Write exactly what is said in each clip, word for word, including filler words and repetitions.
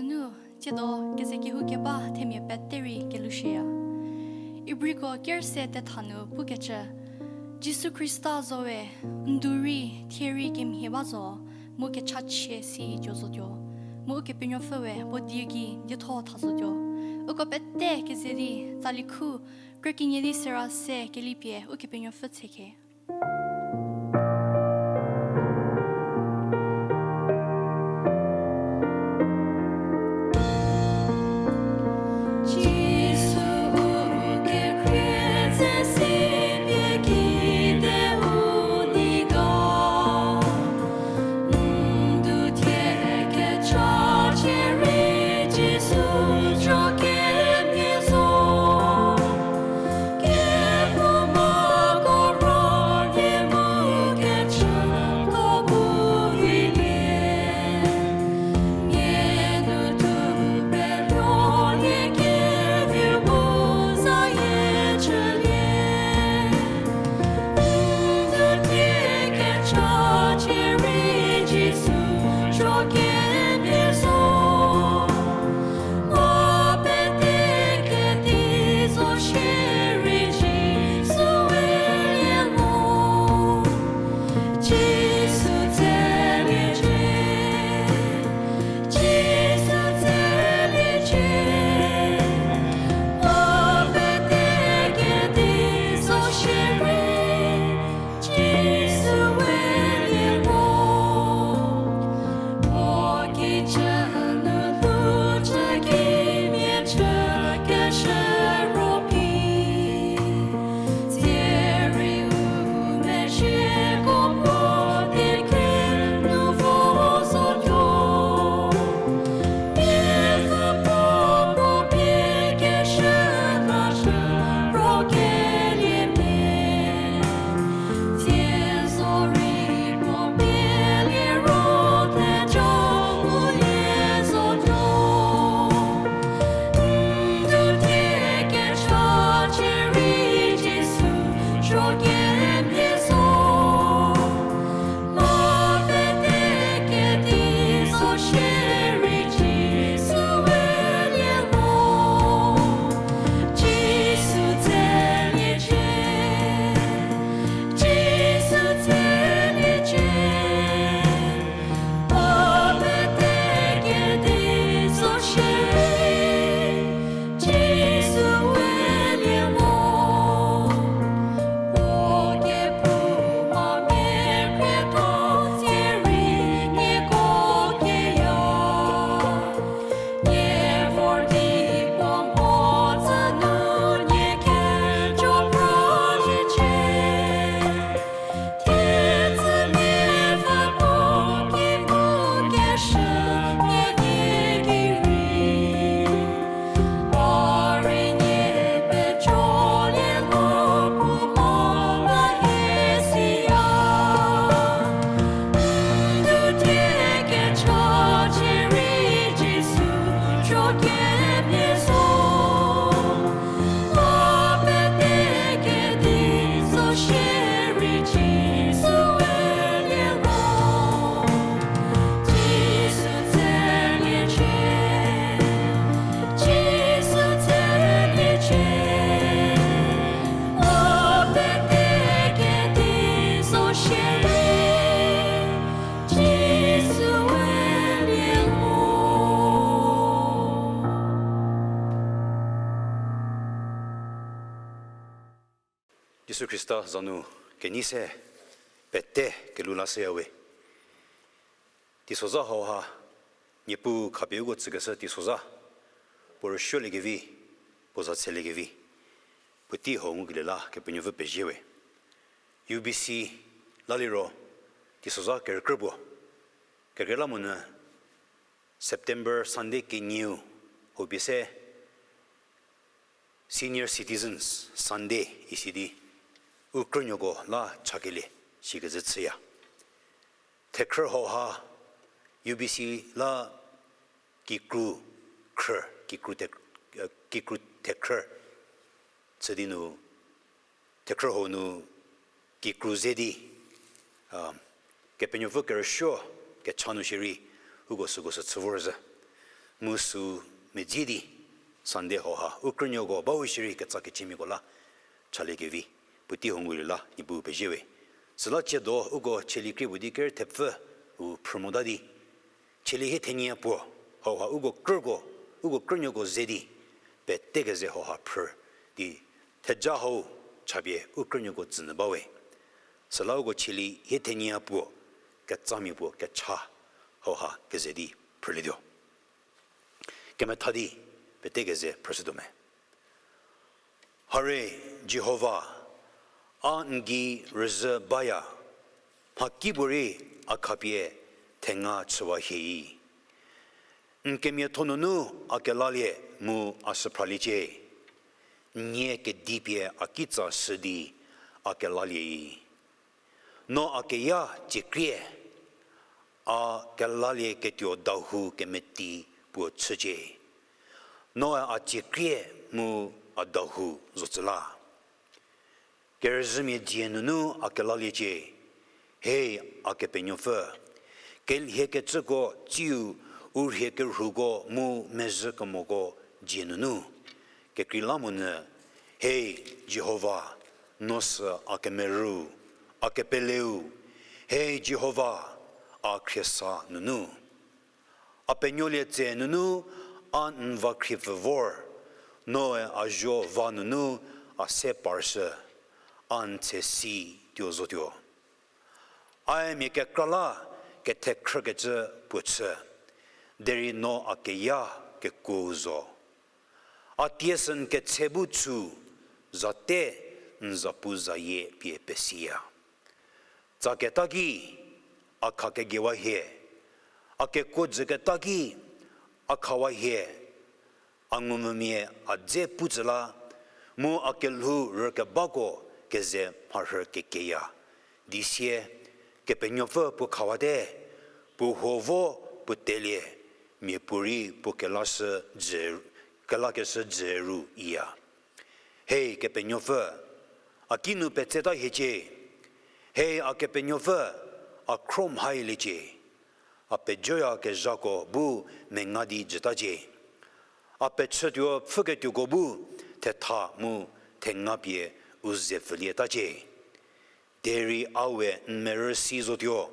Nu, tsiedo keze kehou keba themia pete rei kelushüya. Ibriko kerse tetha nu pukecü, Jisu Khrista zowe, n du rei thie rei kemhie ba zo, mu kechachie si tuo zotuo, mu Ukepenuopfüe puo dieu gei dietho tha zotuo. Uko pete keze di, tsali khu, krükinyi di sera se kelipie Ukepenuopfü tshekhie. Jisu Khrista za nu kenei se pete kelhou lashüya we. Teisozha hauha, Niepuu khapie uko tsükeshü teisozha, puo rüsuoliekevi, puo za tseliekevi, puotei hau ngukelie la Kepenuopfü pezie we. U B C la liro, teisozha kerükrü puo, kekreilamonyü September Sunday kenieu, hau pie se Senior Citizens Sunday isi di, u krünuoko la chakelie, sikezhü chüya. Thekhrü hauha, U B C la kikru khrü, kikru the-, eh, kikru thekhrü, chü di nu, thekhrü hau nu kikru ze di, a, Kepenuopfü kerüsuo kecha nu shierei, uko süko sü chü vorzhü. Mu sü medzi di, Sunday hauha u krünuoko bau shierei ketsa kechümiako la chaliekevi, puotei huo ngulie la Niepuu pezie we. Süla tsiedo uko Tsalie krie puo di ker thepfü u phrü mota di, Tsalie hie thenie puo hauha uko krüko, uko krünuoko ze di, pete keze hauha phrü di, theja hau chapie u krünuoko tsünyü ba we. Süla uko Tsalie hie thenie puo, ketsamia puo kecha hauha keze di phrülietuo. Kemetha di pete keze phrüshütuo me. Hare, Jihova, a n gei rüzhü baya, mhakipuorei a khapie thenga chüwa hie. N kemiatho nunu a kelalie mu a süphraliecie, nie kedipie a kitsa shü di a kelalie. No a keya ciekrie, a kelalie ketuo dahou kemeti puo chücie. Noe a ciekrie mu a dahou zotsü la. Kerüzhümia dzie nunu a kelaliecie, hei a Kepenuopfü. Kelhiekecüko tsiu u rhie kerhuko mu mezhü kemoko dzie nunu. Kekreilamonyü, hei Jihova, no sü a kemerü, a kepeleu, hei Jihova, a khriesa nunu. A penuolie tse nunu a n va khriepfü vor, noe a zuo va nunu a se parshü, a n tse si tuo zotuo. Ae mia kekra la kethekhrükecü puo chü, derei no a keya kekuo zo. A tie sü n ketse bu tsu, zate n zapu zayie pie pesiya. Tsaketa ki, a kha kegiewa hie, a kekuo jüketa ki, a khawa hie, a ngumvümia a dze pu tsü la, mu a kelhou rükebako keze mharhü kekeya. Di sie, Kepenuopfü puo khawate, puo huo vo puo telie, miapuorei puo kelashü jü, kelakeshü jü ru iya. Hei Kepenuopfü, a kinu petseta hiecie. Hei a Kepenuopfü, a khro mhailiecie. A pejoyakezhako bu menga di jütacie. A pechütuo pfhüketuoko bu thetha mu thenga pie u ze pfülietacie. Derei a we n merü si zotuo,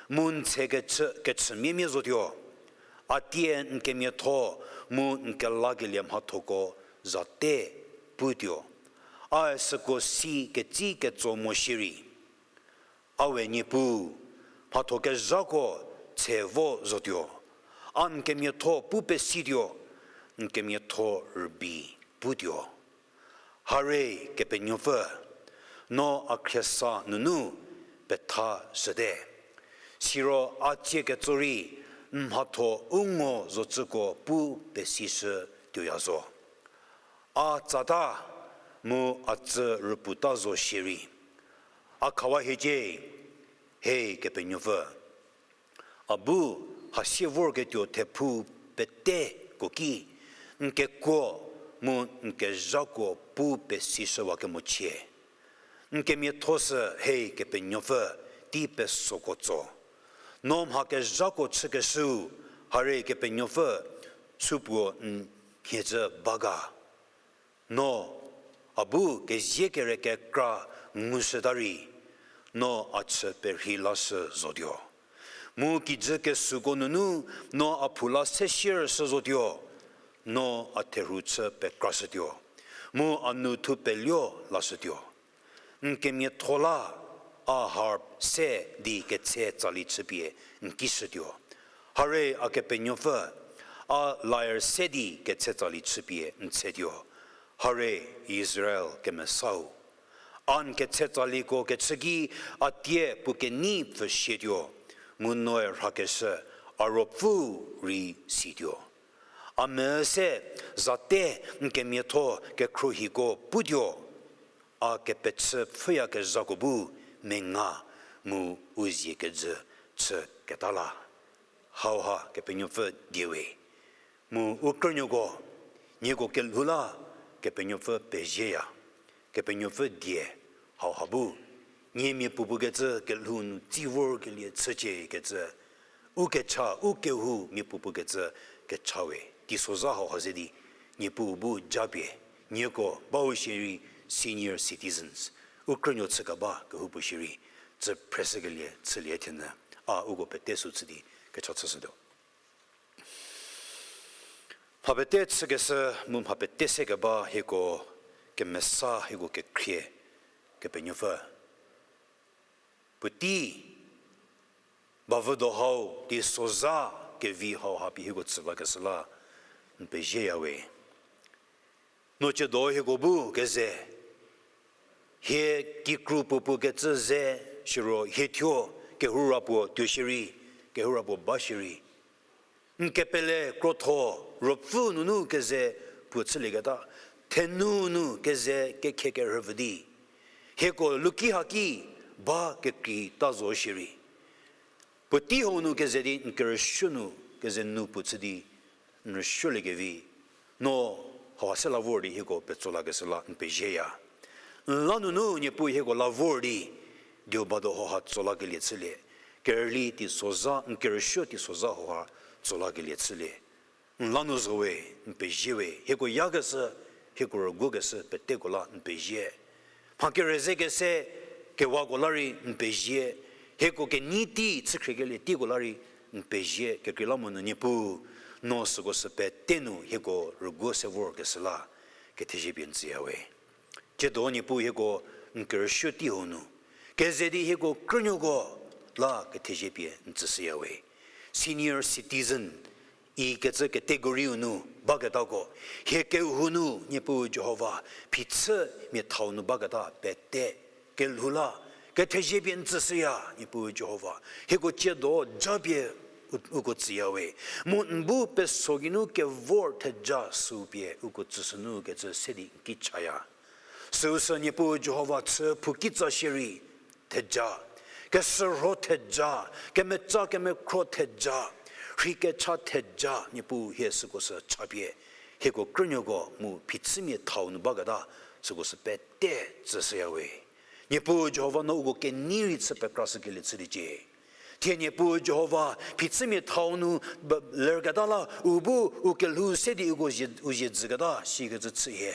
mu n tse kechü, kechümiemia zotuo. A tie n kemiatho mu n kelakelie mhathoko zate putuo. Ae süko si ketsi ketso mo shierei. A we Niepuu, mhatho kezhako tse vo zotuo. A n kemiatho pu pesituo, n kemiatho rübei putuo. Hare Kepenuopfü, no a khriesa nunu petha shüte. Siro a tsie ketso rei n mhatho u ngo zocüko pu pesishü tuoya zo. A tsata mu a tsü rüputa zo shierei. A khawa hiecie, hei Kepenuopfü. A bu hasie vorketuo thephou peteko ki, n kekuo mu n kezhako pu pesishüwakemochie. N kemiatho sü hei Kepenuopfü tei pesoko tso. No mha kezhako chükeshüu, hare Kepenuopfü, supuo n mhiecü ba ga. No, a bu kezie kere kekra ngushüta rei, no a chü perhei lashü zotuo. Mu kijü kesuko nunu, no a phou la se siershü zotuo. No a therhu chü pekrashütuo. Mu a nu thu peluo lashütuo. N kemiatho la, a harp se di ketse tsali chüpie n kishütuo. Hare a Kepenuopfü, a lyre se di ketse tsali chüpie n tsetuo. Hare Israel kemesau. A n ketse tsaliko kechü ki a tie puo kenei pfüshietuo, mu noe rhakeshü a ruopfü rei situo. A mese zate n kemiatho kekhruohiko putuo, a kepechü pfhüyakezhako bu menga mu u zie kejü chüketa la. Hauha Kepenuopfü die we. Mu u krünuoko, nieko kelhou la Kepenuopfü pezieya. Kepenuopfü die hauha bu. Nie mia puopuo kecü kelhou nu tsi vorkelie chücie kecü. U kecha, u kehou mia puopuo kecü kecha we, teisozha hauha ze di, Niepuu bu japie, nieko bau shierei senior citizens, u krünuo chükeba kehoupuo shierei, tsü phreshükelie chülie thenyü, a uko pete sü chü di kecha chüshütuo. Mha pete chükeshü mu mha pete sekeba hieko kemesa hieko kekhrie Kepenuopfü. Puotei bavüdo hau, teisozha kevi hauha pie hieko tsü lakeshü la n pezieya we. No ciedo hieko bu keze, hie kikru puopuo kecü ze, siro hie thuo kehoura puo tuo shierei, kehoura puo ba shierei, n kepele krotho, ruopfü nunu keze puo chülieketa, thenu nu keze kekhie kerhüpfü di, hieko luki haki ba kekreita zo shierei, puotei hau nu keze di n kerüsuo nu keze nu puo chü di n rüsuoliekevi, no hauha se la vor di hieko petso lakeshü la n pezieya. N la nunu Niepuu hieko la vor di, dieu bado hauha tso lakelie chülie, kerüli teisozha, n kerüsuo teisozha hauha tso lakelie chülie. N la nu zo we, n pezie we, hieko yakeshü, hieko rüguokeshü peteko la n pezie. Mha kerüzekese kewako la rei n pezie, hieko kenei tei chükhriekelie teiko la rei n pezie, kekreilamonyü Niepuu, no süko sü pete nu hieko rüguo se vorkeshü la kethezie pie n tsüya we. Ciedo Niepuu hieko n kerüsuo tei hau nu keze di hieko krünuoko la kethezie pie n tsüshüya we. Senior citizen ikecü category-u nu baketako, hie kehou nu Niepuu Jihova, phichümia thau nu baketa pete kelhou la kethezie pie n tsüshüya, Niepuu Jihova. Hieko ciedo japie u-, uko tsüya we. Mu n bu peso geinu kevor theja sü pie uko tsüshünu kecü se di n ki chaya. Süu sü Niepuu Jihova, chü phou kitsa shierei theja, kesürho theja, kemetsa kemekhro theja, rheikecha theja, Niepuu hie süko sü chapie, hieko krünuoko mu phichümia thau nu baketa süko sü pete tsüshüya we. Niepuu Jihova, no uko kenei rei chü pekrashükelie chüliecie. Thie Niepuu Jihova, phichümia thau nu ba-, lerketa la u bu u kelhou se di uko zie, u zie dzüketa sikecü chü hie.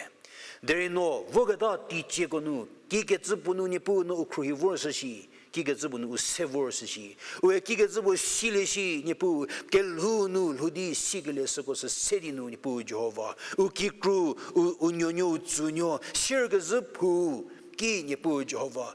Derei no voketa teicieko nu, kikecü puo nu Niepuu no u khruohi vorshü shi, kikecü puo nu u se vorshü shi, ue kikecü puo silie shi, Niepuu kelhou nu lhou di sikelie süko sü se di nu Niepuu Jihova, u kikru, u, u nuonuo, u tsünuo sierkezhü phou ki Niepuu Jihova,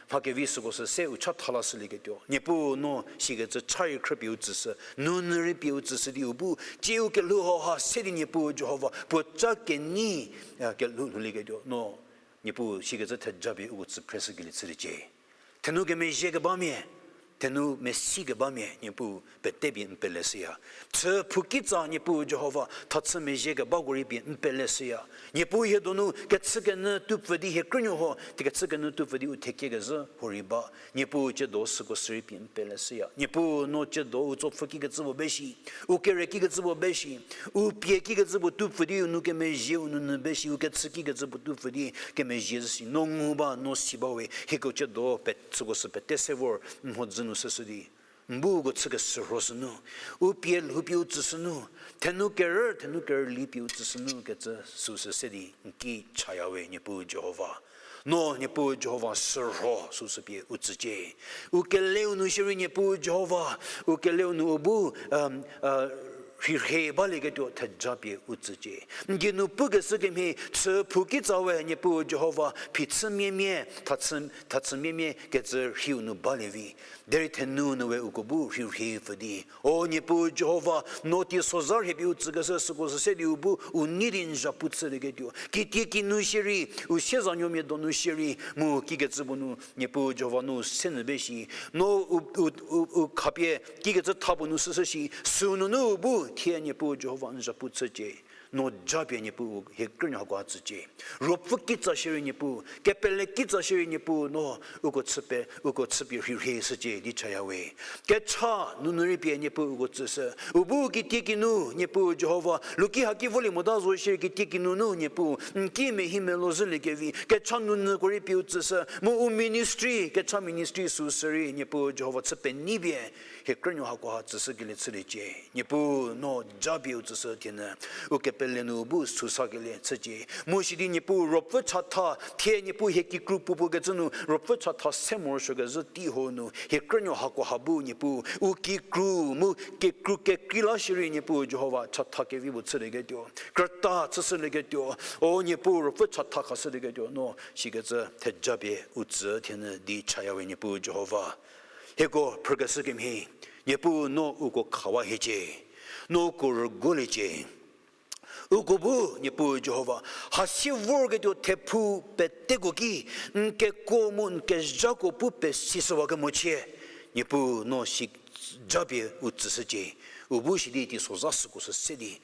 mha kevi süko sü se u chatha lashülieketuo. Niepuu no sikecü cha rei khrüpie u tsüshü, nunyü rei pie u tsüshü di u bu cie u kelhou hauha se di Niepuu Jihova puo ca kenei, a, kelhou lhoulieketuo. No Niepuu sikecü theja pie uko tsü phreshükelie chüliecie. Thenou kemezhie kebamia, thenou mesi kebamia Niepuu pete pie n peleshüya. Chü phou kitsa Niepuu Jihova, thachü mezhie kebako rei pie n peleshüya. Niepuu hie donu kechükenyü tupfü di hie krünuo ho, kechükenyü tupfü di u thekie kezhü huorei ba. Niepuu ciedo süko sü rei pie n peleshüya. Niepuu no ciedo u tsopfü kikecü puo be shi, u kere kikecü puo be shi, u pie kikecü puo tupfü di u nou kemezhie u nounyü be shi, u kechü kikecü puo tupfü di kemezhie zhü shi. No ngu ba, no si ba we, hieko ciedo pe-, süko sü pete se vor, mhodzü nu süshü di n bu uko chü kesürho sünu, u pie lhou pie u tsüshünu, thenou kerü, thenou kerüli pie u tsüshünu kecü süu sü se di n ki chaya we Niepuu Jihova. No Niepuu Jihova sürho süu sü pie u tsücie. U keleu nu shierei Niepuu Jihova, u keleu nu u bu, rhirhei balieketuo theja pie u tsücie. N geinu pukeshü kemhie chü phou kitsa we Niepuu Jihova, phichümiamia, thachü, thachümiamia kecü rhiu nu balie vi. Derei thenou nu we uko bu rhirhei pfü di, o Niepuu Jihova, no teisozha rhie pie u tsükeshü süko sü se di u bu u nei di n zhapu chülieketuo, kitiekinu shierei, u siezanuomia donu shierei mu kikecü puo nu Niepuu Jihova no se nyü be shi, no u, u, u, u khapie kikecü tha puo nu süshü shi, sünunu u bu thie Niepuu Jihova n zhapu chücie. No japie Niepuu hie krünuo hakoha tsücie. Ruopfü kitsa shierei Niepuu, kepele kitsa shierei Niepuu no uko chüpie, uko chüpie rhirhei shücie di chaya we. Kecha nunu rei pie Niepuu uko tsüshü. U bu kitiekinu Niepuu Jihova, luki haki volie mota zo shierei kitiekinunu Niepuu n ki mehi melo zhüliekevi, kecha nunyüko rei pie u tsüshü. Mu u ministry, kecha ministry süu sü rei Niepuu Jihova chü penyipie hie krünuo hakoha tsüshükelie chüliecie. Niepuu no japie u tsüshü thienyü, u kepele nu bu süsa kelie chücie. Mu sidi Niepuu ruopfü chatha, thie Niepuu hie kikru puopuo kecü nu ruopfü chatha se morosuokezhü tei ho nu, hie krünuo hakoha bu Niepuu, u kikru mu kekru kekrei la shierei Niepuu Jihova chatha kevi puo chülieketuo, krüta chüshülieketuo, o Niepuu ruopfü chatha khashülieketuo, no sikecü thejapie u tsü thienyü di chaya we Niepuu Jihova. Hieko phrükeshü kemhie, Niepuu no uko khawa hiecie, no uko rüguoliecie. Uko bu, Niepuu Jihova, hasie vorketuo thephu peteko ki, n kekuo mu n kezhako pu pesishüwa kemochie, Niepuu no si japie u tsüshücie, u bu sidi teisozha süko sü se di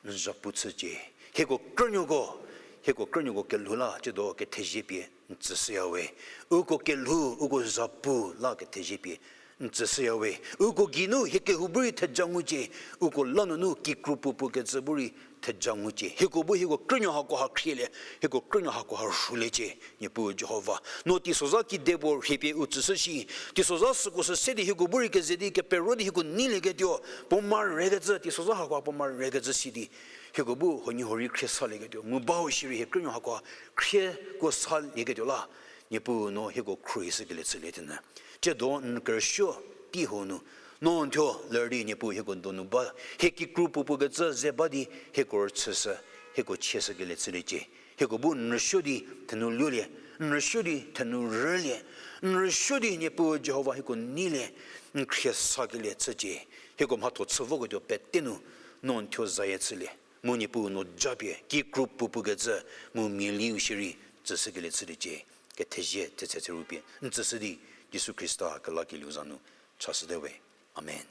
n zhapu chücie. Hieko krünuoko, hieko krünuoko kelhou la tsiedo kethezie pie n tsüshüya we. Uko kelhou, uko zhapu la kethezie pie n tsüshüya we. Uko geinu hie kehou bu rei theja ngucie, uko lanunu kikru puopuo kecü bu rei theja ngucie. Hieko bu hieko krünuo hakoha khrielie, hieko krünuo hakoha rhuliecie, Niepuu Jihova. No teisozha kidepuo rhie pie u tsüshü shi, teisozha süko sü se di hieko bu rei keze di kepero di hieko neilieketuo, puo marekecü, teisozha hakoha puo marekecü si di hieko bu huoniehuo rei khrie salieketuo, mu bau shierei hie krünuo hakoha khrieko salieketuo la, Niepuu no hieko khruohishükelie chülie thienyü. Tsiedo n kerüsuo tei ho nu, no n thuo ler di Niepuu hieko donu ba, hie kikru puopuo kecü ze ba di hieko rüchüshü, hieko chieshükelie chüliecie. Hieko bu n rüsuo di thenu luolie, n rüsuo di thenu rülie, n rüsuo di Niepuu Jihova hieko neilie, n khrie sakelie chücie. Hieko mhatho chü voketuo pete nu, no n thuo zayie chülie. Mu Niepuu no japie, kikru puopuo kecü, mu mialiu shierei, tsüshükelie chüliecie, kethezie, thetse tseru pie, n tsüshü di, Jisu Khrista kelakelieu za nu, chashüte we. Amen.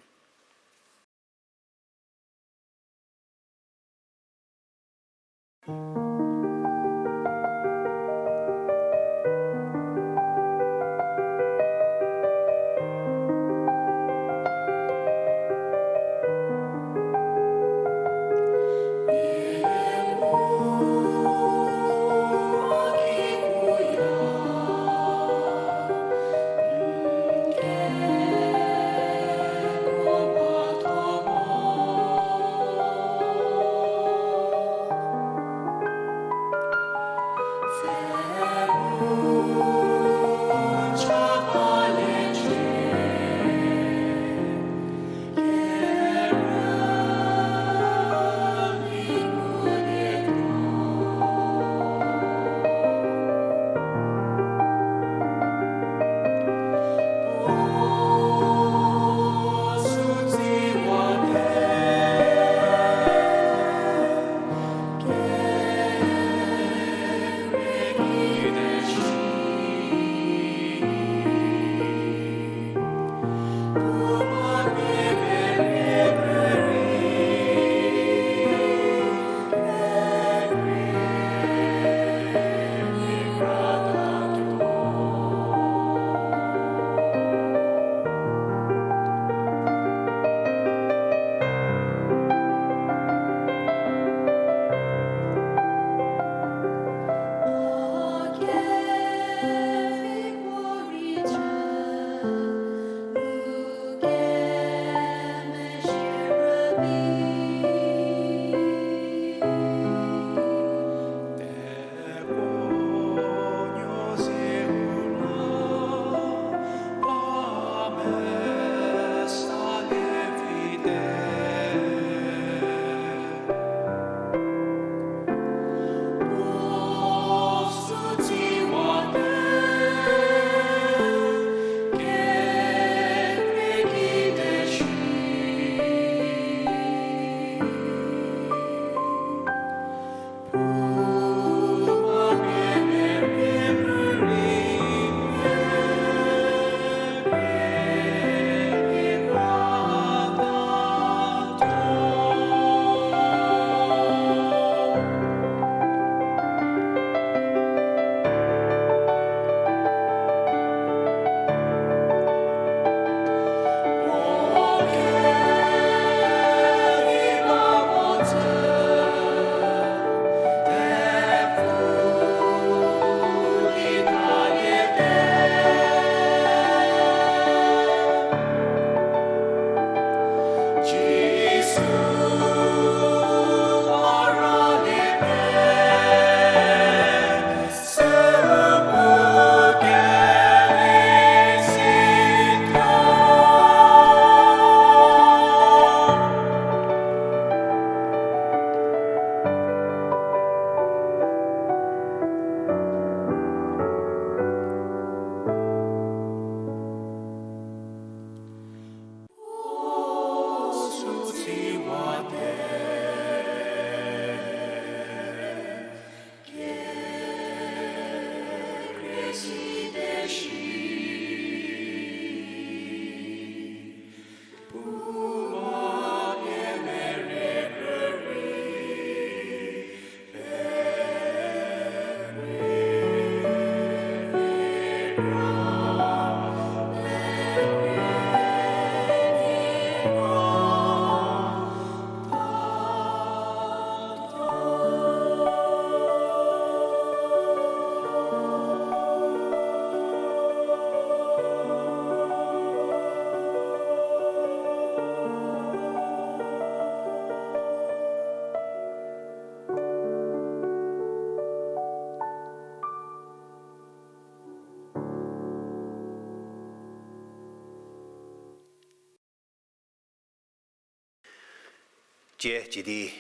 Tie cidi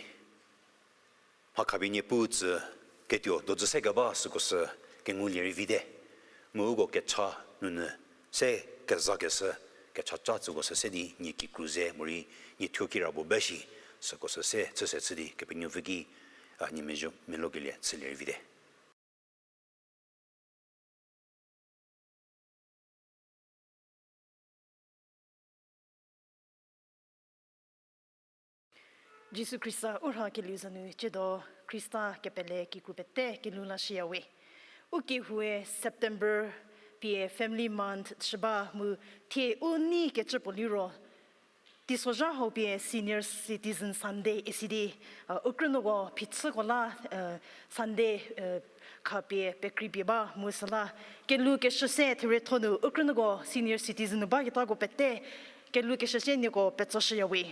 mha khapie nie pu tsü ketuo dozü se keba süko sü kengulie rei vite. Mu uko kecha nunu se kezakeshü, kecha ca tsüko sü se di nie kikru ze morei nie thuo kira puo ba shi, süko sü se chü se chü di Kepenuopfü ki, a, nie mezhü melokelie chülie rei vite. Jisu Khrista u rha kelieu za nu ciedo Khrista kepele kikru pete kelhou la shiya we. U kehoue September pie Family Month chü ba mu thie u nei kecü puo liro teisozha hau pie Senior Citizen Sunday isi di, u krünuoko phichüko la, Sunday khapie pekreipie ba mu süla kelhou keshü se therietho nu u krünuoko senior citizen nu baketako pete kelhou keshü se nieko petsoshüya we.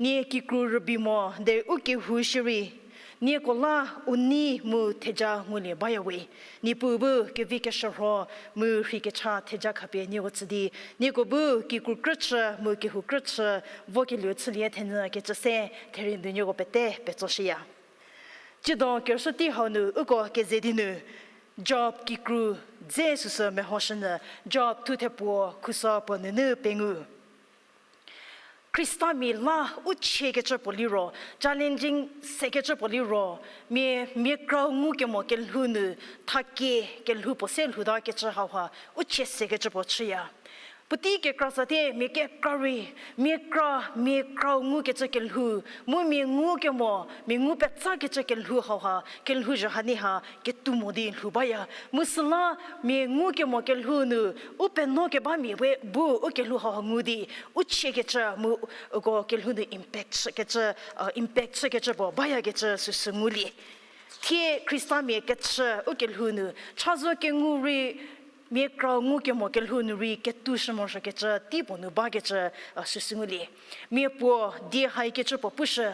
Nie kikru rübei mo derei u kehou shierei nieko la u nei mu theja ngulie baya we. Niepuu bu kevi keshürho mu rheikecha theja khapie nieko tsü di, nieko bu kikru krüchü mu kehou krüchü vokelieu chülie thenyü kecü se therie nu nieko pete petsoshüya. Tsiedo kerüsuo tei hau nu uko keze di nu Job kikru dze süsü mehoshünyü, Job thuthe puo khuso puo nunu pengou. Khristamia la u chiekecü puo liro, challenging sekecü puo liro, mia, mia krau ngukemo kelhou nu thakie kelhou puo se lhouta kecü hauha u chie sekecü puo chüya. Puotei kekra sa tie mia kekra rei, mia kra, mia krau ngukecü kelhou, mu mia ngukemo, mia ngu petsakecü kelhou hauha, kelhouzhü hanie ha ketou mo di lhou baya. Mu süla mia ngukemo kelhou nu u penuo kebamia we bu u kelhou hauha ngu di u chiekecü mu uko kelhou nu impact chükecü, impact chükecü puo bayakecü süsü ngulie. Thie khristamia kechü u kelhou nu chazo kengu rei mia krau ngukemo kelhou nu rei ketou shü morosuokecü tei puo nu bakecü süsü ngulie. Mia puo die haikecü puo pushü,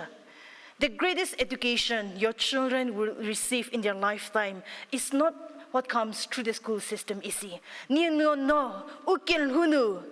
the greatest education your children will receive in their lifetime is not what comes through the school system isi. Nie nuonuo u kelhou nu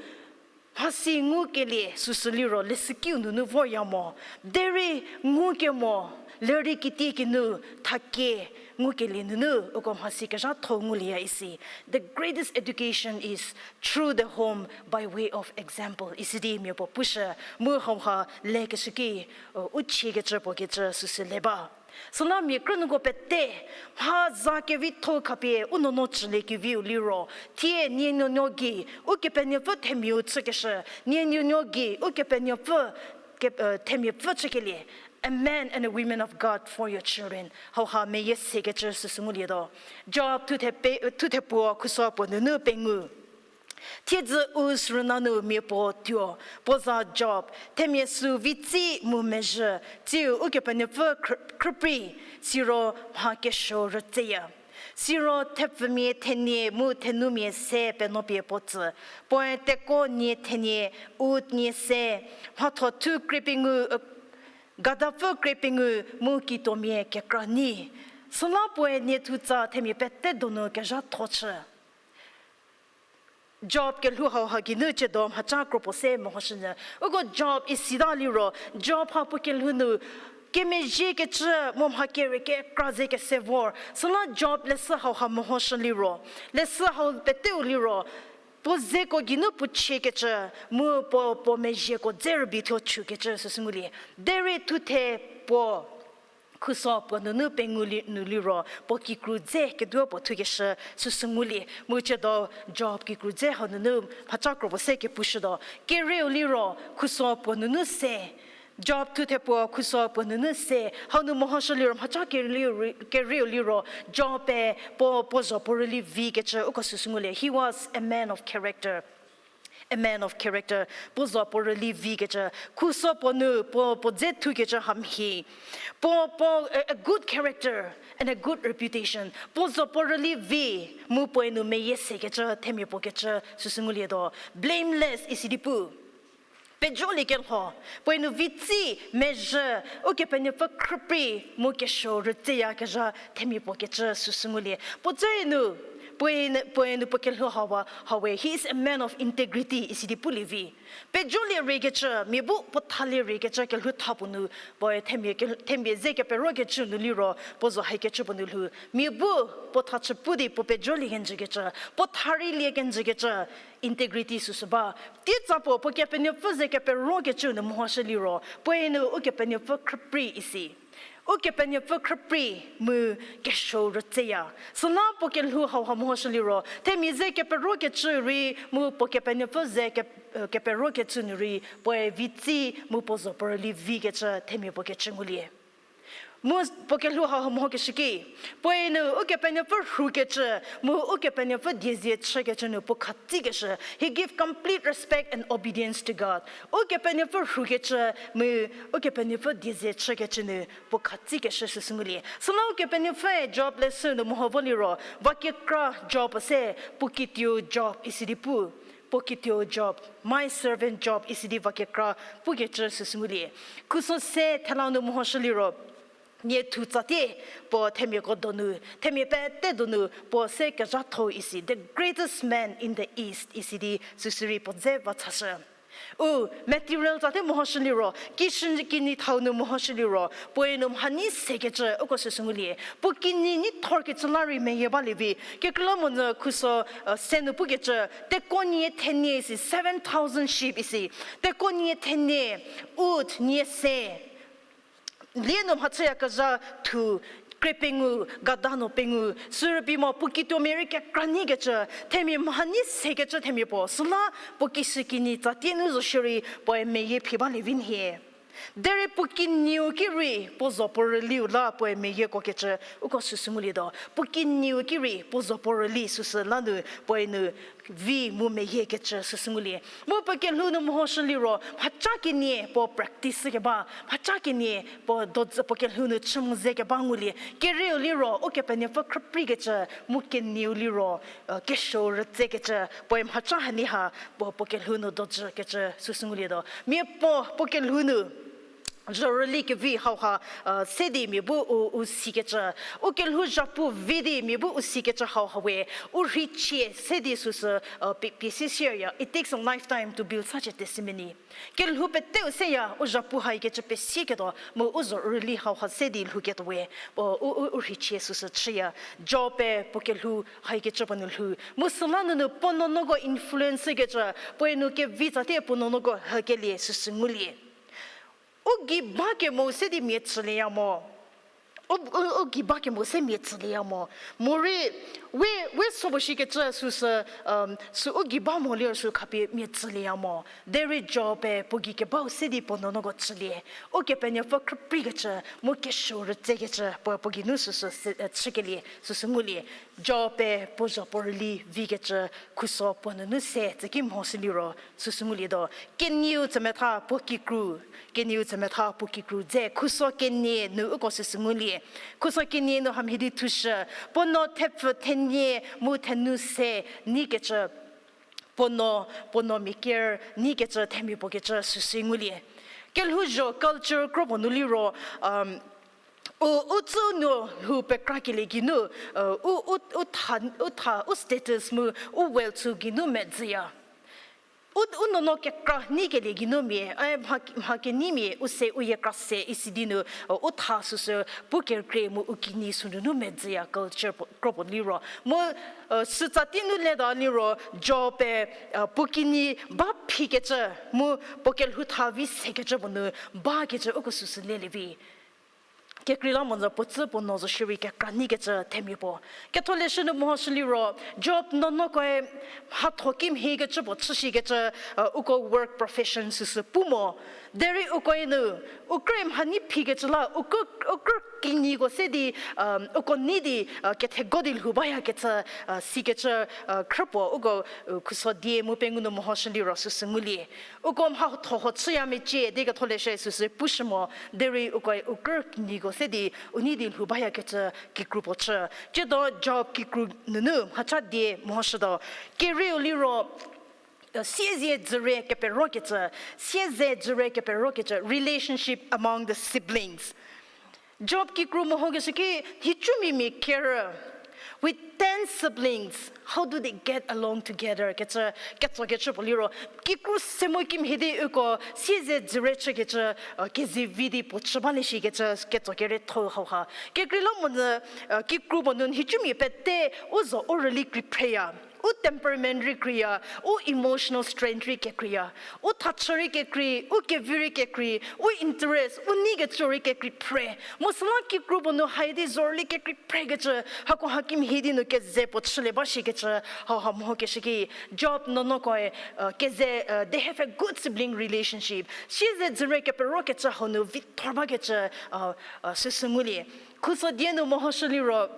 mhasi ngukelie süsü liro leshükiu nunu vorya mo, derei ngukemo lerei kitiekinu thakie ngukelie nunu uko mhasi kezhatho ngulieya isi. The greatest education is through the home by way of example isi di mia puo pushü, mu hauha lekeshü ki u chiekecü puo kecü süsü le ba. Süla mia krünuoko pete mha za kevitho khapie u nuonuo chüliekeviu liro, thie nie nuonuo gei Ukepenuopfü themiau chükeshü, nie nuonuo gei Ukepenuopfü themiapfü chükelie, a man and a women of God for your children, hauha meyie sekecü süsü ngulietuo. Job thuthe puo khuso puo nunu pengou. Thiedzü Uz rüna nu mia puo tuo, puo za Job, themia süu vitsi mu mezhü, tsiu Ukepenuopfü khrüprei, siro mha kesuo rütseya. Siro thepfumia thenie mu thenumia se penuopie puo tsü, puoe tekuo nie thenie, ut nie se, mhatho thu krie pengou, gadapfü krie pengou mu kitomia kekra nyi. Süla puoe nie thutsa themia pete donu kezhatho chü. Job kelhou hauha geinu chiedo mhaca kro puo se mehoshünyü. Uko Job isita liro, Job ha puo kelhou nu kemezhiekecü mu mha kere kekra ze kese vor. Süla Job leshü hauha mehoshü liro, leshü hau peteu liro, puo zeko geinu puo chiekecü mu puo, puo mezhieko dze rübeitho chükecü süsü ngulie. Derei thuthe puo khuso puo nunu pengou nu liro, puo kikru dze keduo puo thukeshü süsü ngulie. Mu chiedo Job kikru dze hau nunu mhaca kro puo se kepushütuo. Kerieu liro khuso puo nunu se, Job thuthe puo khuso puo nunu se hau nu mehoshü liro mhaca kerieu liro, Job-e puo, puo zho puo rüli vikecü uko süsü ngulie. He was a man of character. A man of character. Puo zho puo rüli vikecü, khuso puo nu puo, puo dze thukecü hamhie. Puo, puo, a, a good character and a good reputation. Puo zho puo rüli vi, mu puoe nu meyie sekecü themia puo kecü süsü ngulietuo. Blameless isidi pu. Pejolie kelho, puoe nu vitsi, mezhü, Ukepenuopfü khrüprei mu kesuo rütseyakezha themia puo kecü süsü ngulie. Puo dze nu Puoe nu, puoe nu puo kelhou hauha, hauwe, he is a man of integrity, isi di pulie vi. Pejolie rei kecü, mia bu puo thalie rei kecü kelhou tha puo nu, puoe themia ke-, themia ze kepero kecü nu liro, puo zo hai kecü puo nu lhou. Mia bu puo tha chü pu di puo pejolie kenjü kecü, puo tha rei lie kenjü kecü, integrity süsü ba. Titsa puo, puo Kepenuopfü ze kepero kecü nu mehoshü liro, puoe nu Ukepenuopfü khrüprei isi. Ukepenuopfü khrüprei mu kesuo rütseya. Süla puo kelhou hauha mehoshü liro, themia ze kepero kecü rei mu puo Kepenuopfü ze ke-, eh, kepero kecü nu rei, puoe vitsi mu puo zo puo rüli vi kecü themia puo kecü ngulie. Mu puo kelhou hauha mehokeshü ki, puoe nu Ukepenuopfü rhu kecü, mu Ukepenuopfü diezie chü kecü nu puo khatsi keshü. He give complete respect and obedience to God. Ukepenuopfü rhu kecü, mu Ukepenuopfü diezie chü kecü nu puo khatsi keshü süsü ngulie. Süla Ukepenuopfüe Job leshü nu meho vo liro, va kekra Job se, puo kituo Job isi di pu. Puo kituo Job, my servant Job, isi di va kekra pu kecü süsü ngulie. Khuso se thela nu mehoshü liro, nie thu tsatie, puo themiako donu, themia pete donu, puo se kezhatho isi, the greatest man in the East, isi di süsü rei puo dze va chashü. U material tsatie mehoshü liro, kishü kinyi thau nu mehoshü liro, puoe nu mhanyi se kecü uko süsü ngulie. Puo kinyi nyi thor kecü la rei meyie balie vi. Kekreilamonyü khuso, uh, se nu pu kecü, teko nie thenie isi, seven thousand sheep isi. Teko nie thenie, ut nie se. Lie nu mhachüyakezha thu, kre pengou, gada nu pengou, sürübei mo puo kituo mia rei kekra nyi kecü, themia mhanyi se kecü themia puo, süla puo kishü kinyi tsatie nu zo shierei puoe meyie phi balie vi nhie. Derei puo kinyiu ki rei puo zo puo rüliu la puoe meyieko kecü, uko süsü ngulietuo. Puo kinyiu ki rei puo zo puo rüli süsü la nu puoe nu vi mu meyie kecü süsü ngulie. Mu puo kelhou nu mehoshü liro, mhaca kenie puo practice keba, mhaca kenie puo dozü puo kelhou nu chü mo ze keba ngulie. Kerieu liro, Ukepenuopfü khrüprei kecü, mu kenieu liro, uh, kesuo rütse kecü, puoe mhaca hanie ha, puo, puo kelhou nu dozü kecü süsü ngulietuo. Mia puo, puo kelhou nu zhorüli kevi hauha, uh, se di mia bu u, u si kecü. U kelhou zhapu vi di mia bu u si kecü hauha we. U rheichie se di süsü, uh, pie, pie si siya. It takes a lifetime to build such a testimony. Kelhou peteu seya, u zhapu haikecü pesieketuo, mu u zhorüli hauha se di lhouketuo we. U, u, u, u rheichie süsü chüya. Job-e puo kelhou haikecü puo nu lhou. Mu süla nunu puo nuonuoko influence kecü, puoe nu kevi tsatie puo nuonuoko hükelie süsü ngulie. U gei ba kemo se di mia tsülieya mo. U, u, u gei ba kemo se mia tsülieya mo. Morei, we, we sübo shikecü süsü, um, sü u gei ba mo liro sü khapie mia tsülieya mo. Derei Job-e puo gei kebau se di puo nuonuoko tsülie. Ukepenuopfü khrüprei kecü, mu kesuo rütse kecü, puo, puo geinu süsü se, eh, chükelie, süsü ngulie. Job-e puo zho puo rüli vi kecü, khuso puo nunu se, tsüki mehoshü liro, süsü ngulietuo. Kenieu tsemetha puo kikru, kenieu tsemetha puo kikru dze, khuso kenie nu uko süsü ngulie. Khuso kenie nu hamhie di thushü, puo nuo thepfü thenie mu thenu se, nyi kecü, puo nuo, puo nuo mia ker, nyi kecü, themia puo kecü, süsü ngulie. Kelhouzho culture kro puo nu liro, um, u, u tsü nu lhou pekrakelie geinu, uh, u, u, u tha, u tha, u status mu, u wealth sü geinu medzüya. U, u nuonuo kekra nyikelie geinu mia, e, mha, mha kenyimia, u se, u yie kra se, isi di nu, uh, u tha süsü, pu kerükrie mu u kinyi sünunu medzüya culture puo, kro puo liro. Mu, uh, sütsa tei nu leta liro, Job-e, uh, puo kinyi ba phikecü, mu puo kelhou tha vi sekecü puo nu, bakecü uko süsü lelie vi. Kekreilamonyü puo tsü puo nuo zo shierei kekra nyikecü themia puo. Ketholeshü nu mehoshü liro, Job nuonuokoe mhatho kimhiekecü puo chüshikecü, uh, uko work profession süsü pu mo. Derei ukoe nu, u krü mhanyi phikecü la, u krü, u krü kinyiko se di, um, uko nei di, uh, kethego di lhou bayakecü, uh, sikecü, uh, khrü puo, uko, uh, khuso die mu pengou nu mehoshü liro süsü ngulie. Uko mhatho ho chüya mecie di ketholeshü süsü pushü mo, derei ukoe u krü kinyiko se di, u nei di lhou bayakecü kikru puo chü. Tsiedo Job kikru nunu mhacha die mehoshütuo. Kerieu liro, uh, siezie dzürie keperokecü, siezie dzürie keperokecü, relationship among the siblings. Job kikru mehokeshü ki, nhicumia mia kerü. With ten siblings, how do they get along together? Kecü, ketsokecü puo liro, kikru se mu kimhie di uko siezedzürie chükecü, uh, kezivi di puo chü balie shikecü, ketso kerietho hauha. Kekreilamonyü, uh, kikru puo nu nhicumia pete u zho u rüli kri phreya. U temperament rei kreiya, u emotional strength rei kekreiya, u thachü rei kekrei, u kevi rei kekrei, u interest, u neikecü rei kekrei phre. Mu süla kikru puo nu haidi zho rüli kekrei phrekecü, hako ha kimhie di nu keze puo chülie ba shikecü, hauha mehokeshü ki, Job nuonuokoe, uh, keze, uh, they have a good sibling relationship. Siezedzürie keperokecü hau nu vithor bakecü, uh, uh, süsü ngulie. Khuso die nu mehoshü liro,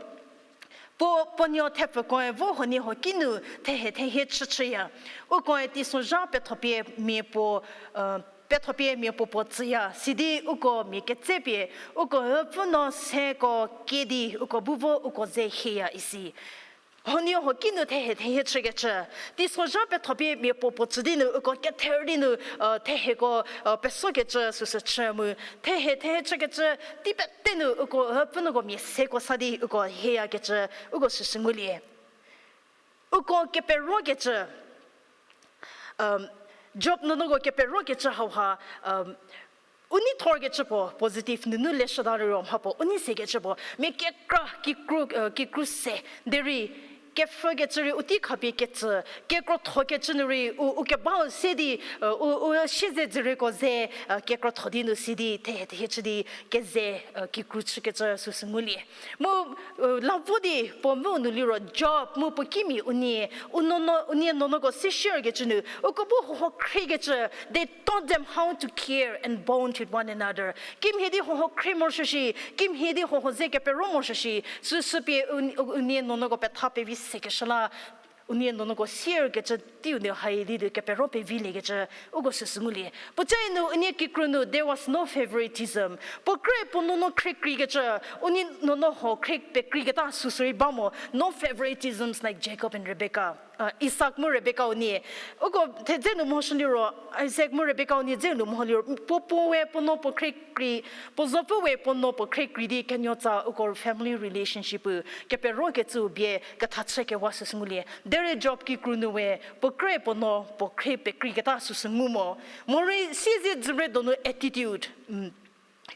puo, puo nuo thepfükoe vo huoniehuo kinu thehe thehie chüchüya. Ukoe teisozha pethopie mia puo, uh, pethopie mia puo puo tsüya. Sidi uko mia ketsepie, uko üpfü no seko kie di, uko bu vo uko ze hieya isi. Huoniehuo kinu thehe thehie chükecü. Teisozha pethopie mia puo puo tsü di nu, uko kether di nu, uh, theheko, uh, pesokecü süsü chü mu. Thehe thehie chükecü, tei pete nu uko, uh, pfhünuoko mia seko sa di uko hieyakecü, uko süsü ngulie. Uko keperokecü, um, Job nuonuoko keperokecü hauha, um, u nei thorkecü puo, positive nunu leshüda liro mha puo, u nei sekecü puo, mia kekra kikru, uh, kikru se, derei, kepfhükecü rei u tei khapie ketsü, kekrothokecü nu rei u, u kebau se di, uh, u, u siezedzürieko ze, uh, kekrotho di nu si di, thehe thehie chü di, keze, uh, kikru chükecü süsü ngulie. Mu, uh, la vo di puo mu nu liro Job mu puo kimia unie, u nuonuo, unie nuonuoko si share kecü nu, uko bu hoho khriekecü, they taught them how to care and bond with one another. Kimhie di hoho khrie morosuo shi, kimhie di hoho ze kepero morosuo shi, süsü pie u, u, unie nuonuoko petha pevi sekeshü la, unie nuonuoko sier kecü teiu nu hai di di kepero pevilie kecü, uko süsü ngulie. Puoca nu unie kikru nu, there was no favoritism. Puo kre puo nuonuo khrie kri kecü, unie nuonuo ho khrie pekriketa süsü rei ba mo, no favoritisms like Jacob and Rebecca. Uh, Isaac mu Rebecca unie. Uko thedze nu mehoshü liro, Isaac mu Rebecca unie dze nu meho liro, puo puo we puo nuo puo khrie kri, puo zopfü we puo nuo puo khrie kri di kenuotsa uko family relationship-u keperokecü bie ketha chükewa süsü ngulie. Derei Job kikru nu we, puo kre puo nuo puo khrie pekriketa süsü ngu mo. Morei siezedzürie donu attitude. Mm.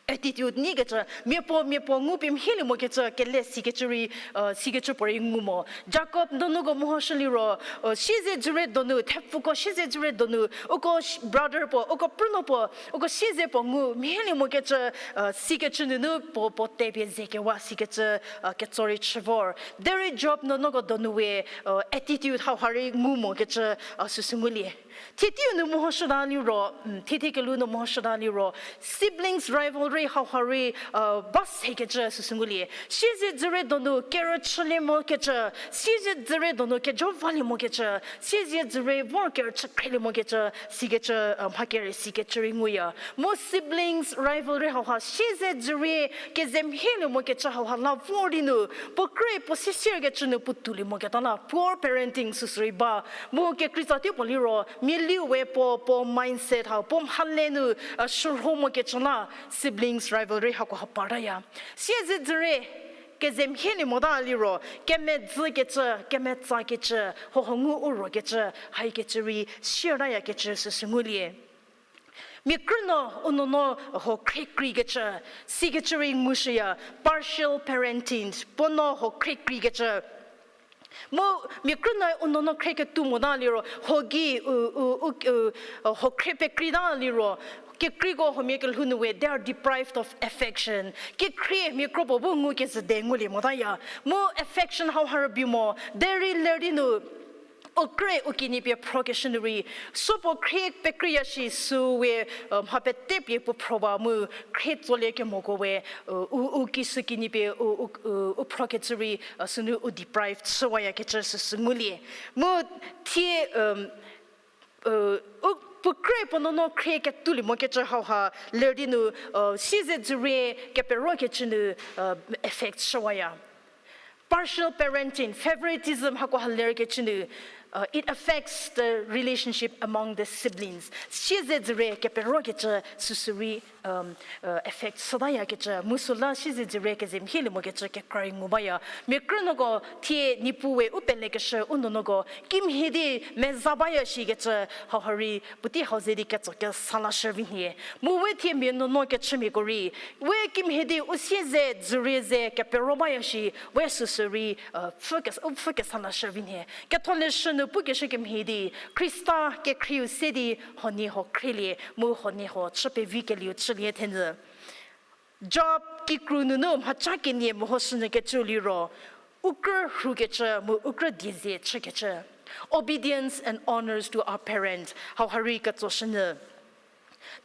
Attitude nyikecü, mia puo, mia puo ngu pie mhielie mokecü, kele sikecü rei, uh, sikecü puorei ngu mo. Jacob nuonuoko mehoshü liro, uh, siezedzürie donu, thepfuko siezedzürie donu, uko sh-, brother puo, uko prünuo puo, uko sieze puo ngu mhielie mokecü, uh, sikecü nunu puo, puo te pie zekewa sikecü, uh, ketso rei chü vor. Derei Job nuonuoko donu we, uh, attitude hauha rei ngu mokecü, uh, süsü ngulie. Thie teiu nu mehoshüta liro, mm, thie thie kelhou nu mehoshüta liro, siblings rivalry hauha rei, uh, ba sekecü süsü ngulie. Siezedzürie donu kerüchülie mokecü, siezedzürie donu kejo valie mokecü, siezedzürie vor kerüchükhrelie mokecü, sikecü, uh, mha kere sikecü rei nguya. Mu siblings rivalry hauha, siezedzürie keze mhielie mokecü hauha la vor di nu, puo kre puo si sier kecü nu puo toulie moketa la, poor parenting süsü rei ba. Mu kekreitsa tei puo liro, mialiu we puo, puo mindset hau, puo mhale nu, uh, shürho mokecü la, siblings rivalry hako ha partaya. Siezedzürie keze mhielie mota liro, kemedzükecü, kemetsakecü, hoho ngu u rokecü, haikecü rei siertayakecü süsü ngulie. Mia krünuo u nuonuo ho khrie krikecü, sikecü rei ngushüya, partial parenting, puo nuo ho khrie krikecü. Mu mia krünuo u nuonuo khrie ketuo mota liro, ho gei u, u, u, u, ho khrie pekreita liro, kekreiko huomia kelhou nu we, they are deprived of affection. Kekhrie mia kro puo bu ngu kezhü de ngulie motaya. Mu affection hauha rübei mo, derei ler di nu, u kre u kinyi pie phrokeshü nu rei, supuo khrie pekreiya shi sü we, uh, mha pete pie puo phro ba mu khrie tsolie kemoko we, uh, u, u kisü kinyi pie u, u, u, u phrokecü rei, uh, sünu u deprive chüwayakecü süsü ngulie. Mu thie, um, uh, u, puo kre puo nuonuo khrie ketoulie mokecü hauha ler di nu, uh, siezedzürie keperokecü nu, uh, affect chüwaya. Partial parenting, favoritism hako ha lerkecü nu, Uh, it affects the relationship among the siblings. Siezedzürie keperokecü süsü rei, um, uh, affect shütayakecü, mu süla siezedzürie kezemhie lie mokecü kekra rei ngu baya. Mia krünuoko thie Niepuu we u pelekeshü u nuonuoko kimhie di meza baya shikecü hauha rei puotei hau ze di ketso kesa lashü vi nhie. Mu we thie mia nuonuo kechümiako rei, we kimhie di u siezedzürie ze kepero baya shi, we süsü rei, uh, pfhü kes-, u pfhü kesa lashü vi nhie. Ketholeshü nu pukeshü kemhie di, Khrista kekhrieu se di huoniehuo khrielie, mu huoniehuo chü pevikelieu chülie thenyü. Job kikru nunu mhaca kenie mehoshünyü kecü liro, u krü rhukecü mu u krü diezie chükecü. Obedience and honors to our parents, hauha rei ketsoshünyü.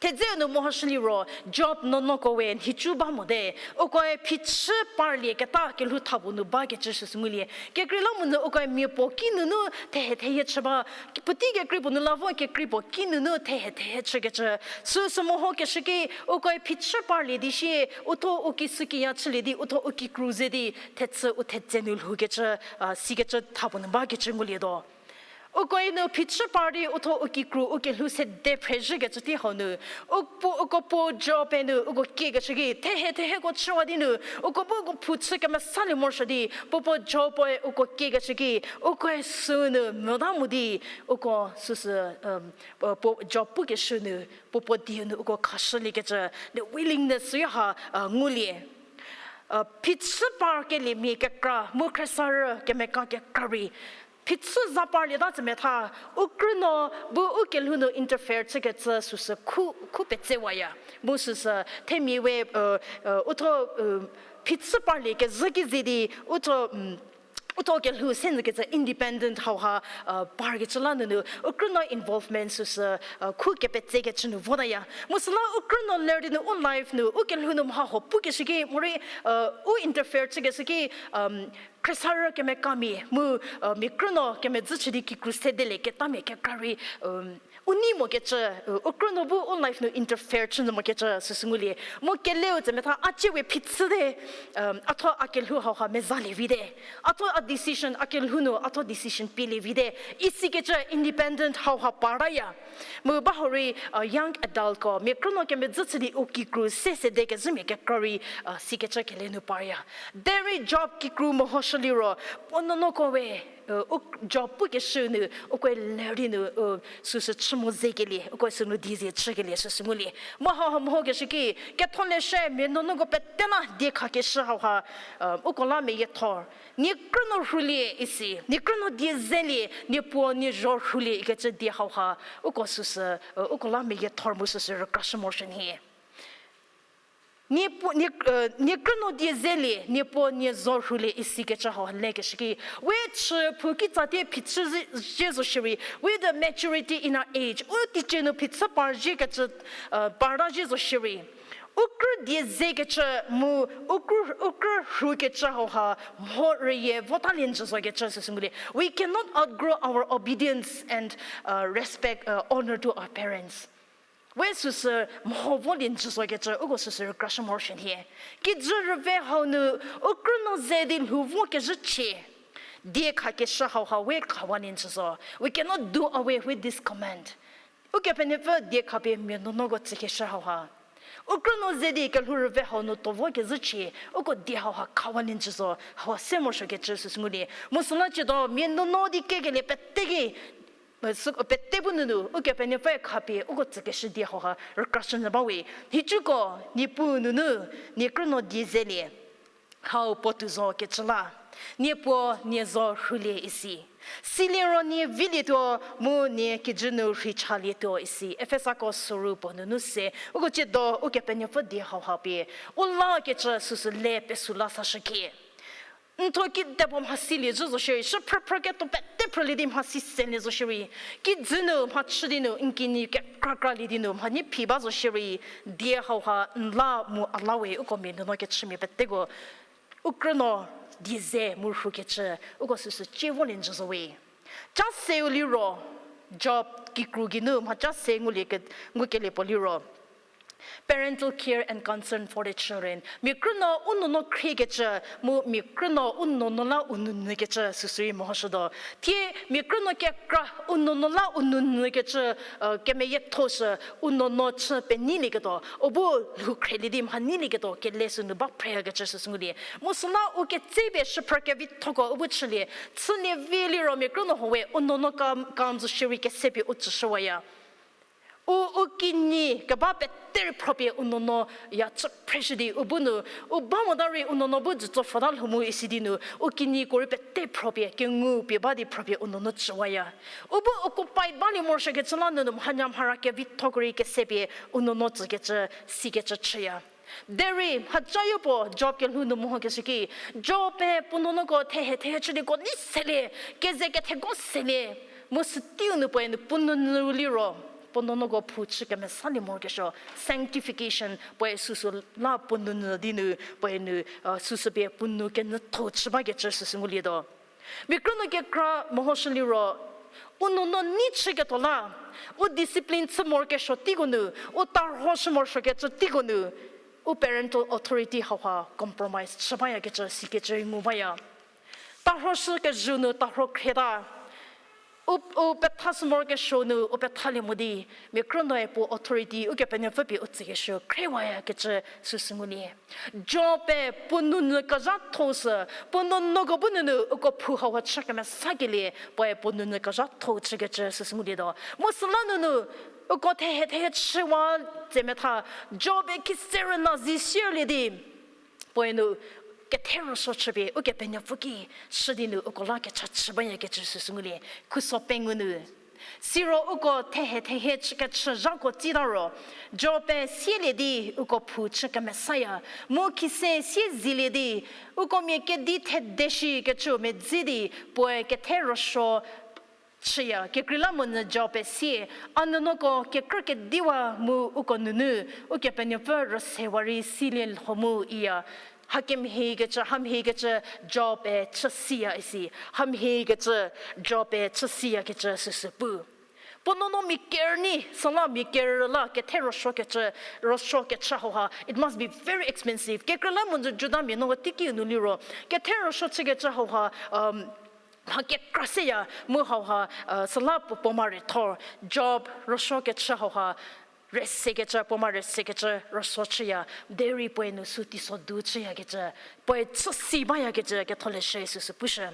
Thedzeu nu mehoshü liro, Job nuonuoko we nhicu ba mote, ukoe phichü parlieketa kelhou thapuo nu bakecü süsü ngulie. Kekreilamonyü ukoe mia puo kinunu thehe theyie chü ba, puotei kekrei puo nu la vo kekrei puo kinunu thehe theyie chükecü. Süsü mehokeshü ki, ukoe phichü parlie di shie, uthuo u kishükiya chülie di, uthuo u kikru ze di, thechü u thetse nu lhoukecü, a, sikecü thapuo nu bakecü ngulietuo. Ukoe nu phichü par di uthuo u kikru u kelhou sede phrezhükecü tei hau nu, u puo, uko puo Job-e nu uko kiekecü ki, thehe theyie ko chüwa di nu, uko bu uko phu chü kemesalie morosuo di, puo puo Job-e uko kiekecü ki, ukoe sünu mota mo di, uko süsü, um, puo, puo Job pukeshü nu, puo puo dieu nu uko khashüliekecü, the willingness süha, uh, ngulie. Uh, phichü parkeliemia kekra, mu khriesarü kemeka kekra rei, phichü za parlieta tsü metha, u krünuo bu u kelhou nu interfere chükecü süsü khu, khu petsewaya. Mu süsü themia we, uh, uh, uthuo, uh, phichü parlie kezhü ki ze di, uthuo, um, uthuo kelhou se nyükecü independent hauha, uh, parkecü la nunu, u krünuo involvement süsü, uh, khu kepetsekecü nu votaya. Mu süla u krünuo ler di nu u life nu, u kelhou nu mha huo pukeshü ki morei, uh, u interfere chükeshü ki, um, khriesarü kemekamia, mu, uh, mia krünuo kemedzü chü di kikru sedeleketamia kekra rei, um, u nei mokecü, uh, u krünuo bu u life nu interfere chünyü mokecü süsü ngulie. Mu keleu tsü metha a cie we phichü te, um, a thuo a kelhou hauha mezalie vite. A thuo a decision, a kelhou nu a thuo decision pielie vite. Isikecü independent hauha paraya. Mu ba hau rei, uh, young adultko, mia krünuo kemedzü chü di u kikru se sedekezhümia kekra rei, uh, sikecü kele nu parya. Derei Job kikru mehoshü liro, puo nuonuoko we, uh, u Job pukeshü nu, ukoe ler di nu, uh, süsü chü mo zekelie, ukoe sünu diezie chükelie süsü ngulie. Mu hauha mehokeshü ki, ketholeshü mia nuonuoko pete la diekhakeshü hauha, uh, uko la meyiethor. Nie krünuo rhulie isi, nie krünuo die zelie, nie puo nie zho rhulie ikecü die hauha, uko süsü, uh, uko la meyiethor mu süsü rükrashü morosuo nhie. Nie puo, nie, uh, nie krünuo die zelie, nie puo nie zho rhulie isikecü hau lekeshü ki, we chü phou kitsatie phichü zie, zie zo shierei, with the maturity in our age, u teicie nu phichü par ziekecü, uh, parta zie zo shierei, u krü die zekecü mu u krü, u krü rhukecü hauha mho rüyie votalie njü zokecü süsü ngulie. We cannot outgrow our obedience and, uh, respect, uh, honor to our parents. We süsü mho volie njü zokecü uko süsü rükrashü morosuo nhie. Kijü rüve hau nu u krünuo ze di lhou vokezhü chie, diekhakeshü hauha we khawalie njü zo. We cannot do away with this command. Ukepenuopfü diekhapie mia nuonuoko tsükeshü hauha, u krünuo ze di kelhou rüve hau nu tuo vokezhü chie, uko die hauha khawalie njü zo, hauha se morosuokecü süsü ngulie. Mu süla ciedo mia nuonuo di kekelie pete ki, sü, pete bu nunu, Ukepenuopfü khapie uko tsükeshü die hauha rükrashü nyü bawe. Nhicuko, Niepuu nunu, nie krünuo die zelie. Hau puotou zokecü la, nie puo nie zho rhulie isi. Siliro nie vilietuo mu nie kijü nu rheichalietuo isi. Efesako soru puo nunu se, uko ciedo Ukepenuopfü die hauha pie u lakecü süsü le pesü la sashükie. N thuo kidepuo mhasilie zhü zo shierei, shü phrüphrü ketuo pete phrülie di mhasi selie zo shierei, kijü nu mhachü di nu n kinyi kekrakralie di nu mhanyi phi ba zo shierei, die hauha n la mu a la we uko mia nuonuo kechümia peteko u krünuo die ze mu rhukecü uko süsü cie volie njü zo we. Ca seu liro, Job kikru geinu mhaca se ngulie ke, ngukelie puo liro, Parental care and concern for the children. Mia krünuo u nuonuo khriekecü, mu mia krünuo u nuonuo la u nounyükecü süsü rei mehoshütuo. Thie mia krünuo kekra u nuonuo la u nounyükecü, uh, kemeyiethoshü, u nuonuo chü penyilieketuo, u bu lhou khrielie di mhanilieketuo, kele sünu ba phreyakecü süsü ngulie. Mu süla u ketsepie shüphrü kevithoko u bu chülie, chülie vi liro mia krünuo huo we u nuonuo kam, kam zo shierei kese pie u tsüshüwaya. U, u kinyi keba pete rei phropie u nuonuo ya chü phreshü di u bu nu, u ba mota rei u nuonuo bu jütso pfhota lhou mu isi di nu, u kinyiko rei pete phropie, kengu pie ba di phropie u nuonuo chüwaya. U bu occupy balie morosuokecü la nunu mhanya mhara kevithoko rei kese pie u nuonuo tsükecü, sikecü chüya. Derei mhacayo puo Job kelhou nu mehokeshü ki, Job-e puo nuonuoko thehe thehe chü di ko ni selie, keze ketheko selie, mu süteiu nu puoe nu puo nounyü liro, puo nuonuoko phou chü kemesalie morokesuo, sanctification, puoe süsü la puo nounyü di nu, puoe nu, uh, süsü pie puo nou kenyütho chü bakecü süsü ngulietuo. Mia krünuo kekra mehoshü liro, u nuonuo nei chüketuo la, u discipline chü morokesuo teiko nu, u tarhoshü morosuokecü teiko nu, u parental authority hauha compromise chü bayakecü sikecü rei ngu baya. Tarhoshü kezhü nu tarho khrieta, u, u pethashü morokesuo nu u pethalie mo di, mia krünuoe puo authority Ukepenuopfü pie u tsükeshü khriewayakecü süsü ngulie. Job-e puo nounyü kezhatho sü, puo nuonuoko bu nunu uko phou hauha chü kemesakelie, puoe puo nounyü kezhatho chükecü süsü ngulietuo. Mu süla nunu, uko thehe thehe chüwa tse metha, Job-e kise rüna zi sierlie di, puoe nu kethe rüsuo chüpie Ukepenuopfü ki shü di nu uko la kecha chü bayakecü süsü ngulie, khuso pengou nu. Siro uko thehe thehe chü, kechü zhako tsita ro, Job-e sielie di uko phou chü kemesaya, mu khise sie zilie di, uko mia kedi thede shikecü medzi di, puoe kethe rüsuo chüya. Kekreilamonyü Job-e sie, a nuonuoko kekrü kediwa mu uko nunu, Ukepenuopfü rüsewa rei silie lho mu iya. Hakemhiekecü, hamhiekecü Job-e chü siya isi. Hamhiekecü Job-e chü siyakecü süsü pu. Puo nuonuo mia kerü ni, süla mia kerü la kethe rüsuokecü, rüsuokecü hauha, it must be very expensive. Kekreilamonyü Judamia nuo teiki nu liro, kethe rüsuo chükecü hauha, um, mha kekra seya, mu hauha, uh, süla puo, puoma re thor, Job rüsuokecü hauha, rüsekecü, puoma rüsekecü rüsuo chüya, derei puoe nu sü teiso du chüyakecü, puoe chü si bayakecü ketholeshü süsü pushü.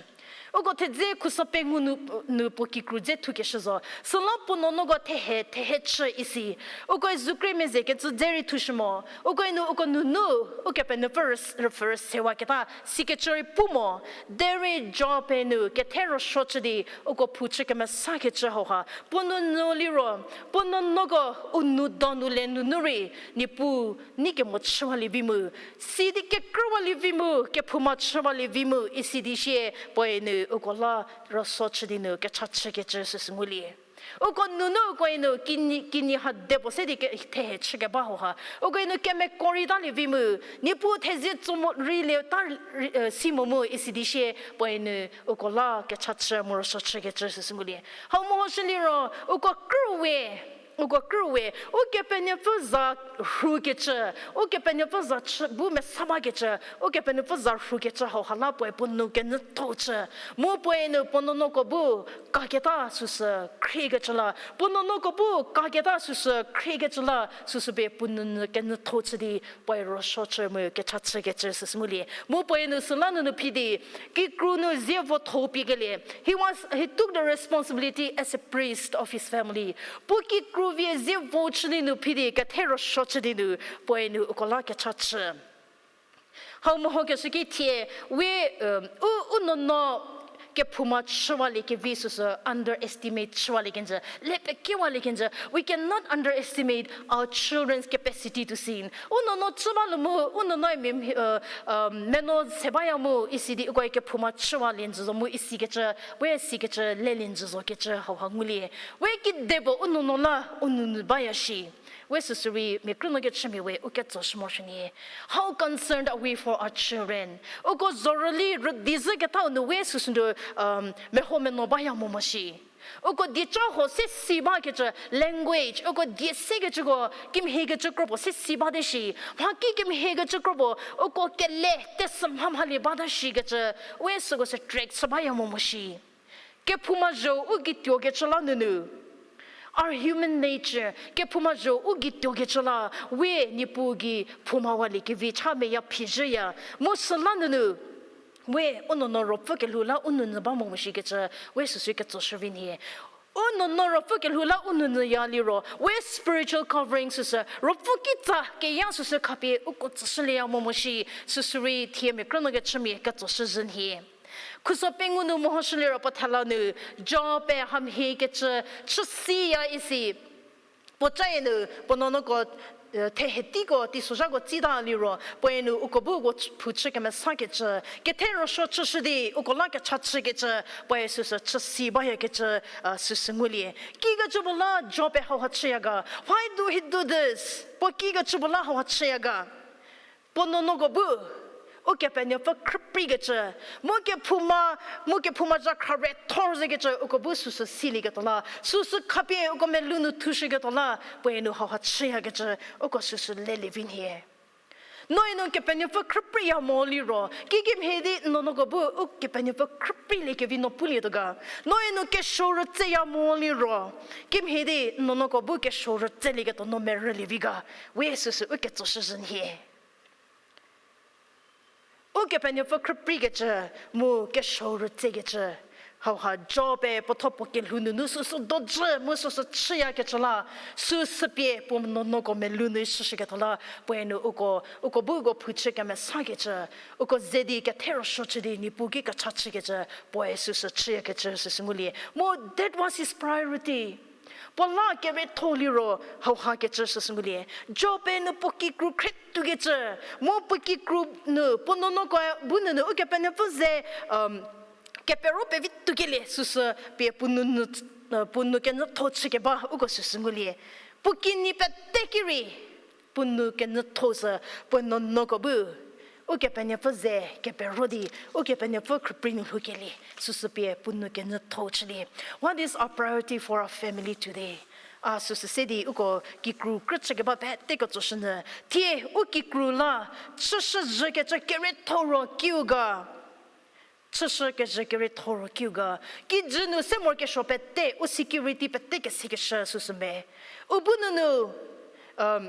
Uko thedze khuso pengou nu, nu puo kikru dze thukeshü zo. Süla puo nuonuoko thehe, thehe chü isi. Ukoe zukrie mezekecü dze rei thushü mo. Ukoe nu uko nunu, Ukepenuopfü rüs-, rüpfü rüsewaketa sikecü rei pu mo. Derei Job-e nu kethe rüsuo chü di, uko phou chü kemesakecü hauha. Puo nunu liro, puo nuonuoko u nou donu le nunu rei, Niepuu, nei kemo chüwalie vi mu, sidi kekrüwalie vi mu, kephouma chüwalie vi mu, isi di sie, puoe nu uko la rüsuo chü di nu kecha chükecü süsü ngulie. Uko nunu ukoe nu kinyi, kinyi ha de puo se di ke, thehe chükeba hauha. Ukoe nu kemeko rei talie vi mu, Niepuu thezie tso mo rei le ta rei, eh, si mo mu, isi di sie, puoe nu uko la kecha chü mu rüsuo chükecü süsü ngulie. Hau mehoshü liro, uko krüwe, uko krüwe, Ukepenuopfü za rhukecü, Ukepenuopfü za chü, bu mesa bakecü, Ukepenuopfü za rhukecü hauha la puoe puo nou kenyütho chü. Mu puoe nu puo nuonuoko bu kaketa süsü khriekecü la, puo nuonuoko bu kaketa süsü khriekecü la, süsü pie puo nounyü kenyütho chü di, puoe rüsuo chü mu kecha chükecü süsü ngulie. Mu puoe nu süla nunu phi di, kikru nu zie vo tho pie kelie. He was, he took the responsibility as a priest of his family. Puo kikru vie zie vo chü di nu phi di, kethe rüsuo chü di nu, puoe nu uko la kecha chü. Hau mehokeshü ki thie, we, um, u, u nuonuo kephouma chüwalie kevi süsü underestimate chüwalie kenjü, le pekewalie kenjü. We cannot underestimate our children's capacity to sin. U nuonuo chü ba lo mu, u nuonuo mi, uh, um, meno se baya mu, isi di ukoe kephouma chüwalie njü zo mu, isikecü, we sikecü lelie njü zo kecü hauha ngulie. We kide puo u nuonuo la, u nounyü baya shi. We süsü rei mia krünuo kechümia we u ketsoshü morosuo nyie. How concerned are we for our children? Uko zorüli rüdi zhüketau nu we süsü nu, um, meho meno baya mo mo shi. Uko dieca huo se si bakecü language, uko die sekecüko kimhiekecü kropuo se si bate shi. Mha ki kimhiekecü kropuo, uko kele tesümha mhalie bata shikecü, we süko se track chü baya mo mo shi. Kephouma zho u gei tuokecü la nunu. Our human nature, kephouma zho u gei tuokecü la, we Niepuu gei phouma walie kevi cha meya phizhüya. Mu süla nunu. We, u nuonuo ruopfü kelhou la u nounyü ba mo mo shikecü, we süsü ketsoshü vi nhie. U nuonuo ruopfü kelhou la u nounyüya liro, we spiritual covering süsü, ruopfü kitsa keya süsü khapie uko tsüshülieya mo mo shi, süsü rei thie mia krünuo kechümia ketsoshü zhü nhie. Khuso pengou nu mehoshü liro puo thela nu, Job-e hamhiekecü chüsiya isi. Puo cae nu, puo nuonuoko, eh, thehie teiko, teisozhako tsita liro, puoe nu uko bu uko ch-, phou chü kemesakecü, kethe rüsuo chüshü di, uko la kecha chükecü, puoe süsü chüsi bayakecü, eh, süsü ngulie. Kikecü puo la Job-e hauha chüya ga? Why do he do this? Puo kikecü puo la hauha chüya ga? Puo nuonuoko bu, Ukepenuopfü khrüprikecü, mu kephouma, mu kephouma zha khra re thor zekecü, uko bu süsü silieketuo la, süsü khapie uko melou nu thushüketuo la, puoe nu hauha chüyakecü, uko süsü lelie vi nhie. Noe nu Kepenuopfü khrüpriya mo liro, kikimhie di nuonuoko bu Ukepenuopfü khrüpriliekevi no pulietuo ga? Noe nu kesuo rütseya mo liro, kimhie di nuonuoko bu kesuo rütselieketuo no merülie vi ga? We süsü u ketsoshü zhü nhie. Ukepenuopfü khrüprikecü, mu kesuo rütsekecü. Hauha Job-e puotho puo kelhou nunu süsü dojü, mu süsü chüyakecü la, süsü pie puo nuonuoko melou nu shüshüketuo la, puoe nu uko, uko bu uko phou chü kemesakecü, uko ze di kethe rüsuo chü di Niepuu ki kecha chükecü, puoe süsü chüyakecü süsü ngulie. Mu that was his priority. Puo la kerietho liro hauha kecü süsü ngulie. Job-e nu puo kikru khriethukecü, mu puo kikru nu, puo nuonuoko bu nunu Ukepenuopfü ze, um, kepero pevi tuokelie süsü pie puo nou, puo nou kenyütho chükeba uko süsü ngulie. Puo kinyi pete ki rei, puo nou kenyütho sü puo nuonuoko bu Ukepenuopfü ze kepero di, Ukepenuopfü khrüpri nu lhoukelie süsü pie puo nou kenyütho chülie. What is our priority for our family today? A süsü se di uko kikru krüchükeba peteko tsoshünyü. Thie u kikru la chüshüzhükecü kerietho ro kiu ga? Chüshükezhü kerietho ro kiu ga? Kijü nu se morokesuo pete, u security pete kesekeshü süsü me? U bu nunu, um,